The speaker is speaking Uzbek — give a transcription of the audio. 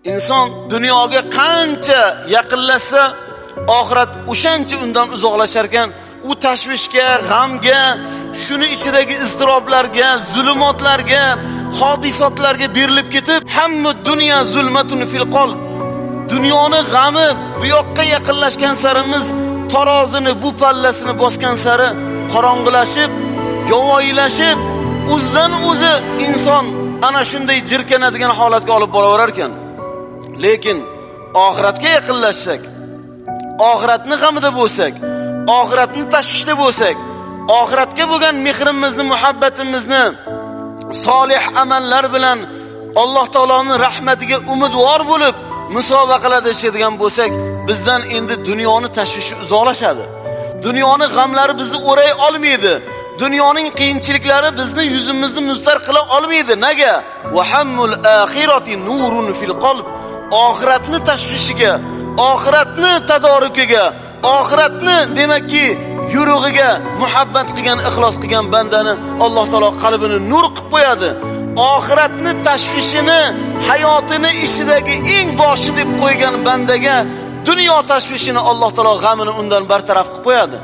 Inson dunyoga qancha yaqinlashsa, oxirat o'shancha undan uzoqlashar ekan. U tashvishga, g'amga, shuni ichidagi iztiroblarga, zulumotlarga, hodisotlarga berilib ketib, hamma dunyo zulmatun fil qalb. Dunyoni g'ami bu yoqqa yaqinlashgan sarimiz tarozini bu pallasini bosgan sari qorong'ilashib, yovvoyilashib, o'zidan o'zi inson ana shunday jirkanadigan holatga olib boraverar ekan. Lekin oxiratga yaqinlashsak, oxiratni g'amida bo'lsak, oxiratni tashvishda bo'lsak, oxiratga bo'lgan mehrimizni, muhabbatimizni solih amallar bilan Alloh taoloning rahmatiga umidvor bo'lib musobaqalarda yashaydigan bo'lsak, bizdan endi dunyoni tashvishi uzoqlashadi. Dunyoni g'amlari bizni o'ray olmaydi. Dunyoning qiyinchiliklari bizni yuzimizni muztar qila olmaydi. Nega? Va hammul axirati nurun fil qalb. Oxiratni tashvishiga, oxiratni tadorikiga, oxiratni demakki yurug'iga muhabbat qilgan, ixlos qilgan bandani Alloh taolo qalbini nur qilib qo'yadi. Oxiratni tashvishini hayotini ishidagi eng boshi deb qo'ygan bandaga dunyo tashvishini Alloh taolo g'amini undan bartaraf qilib qo'yadi.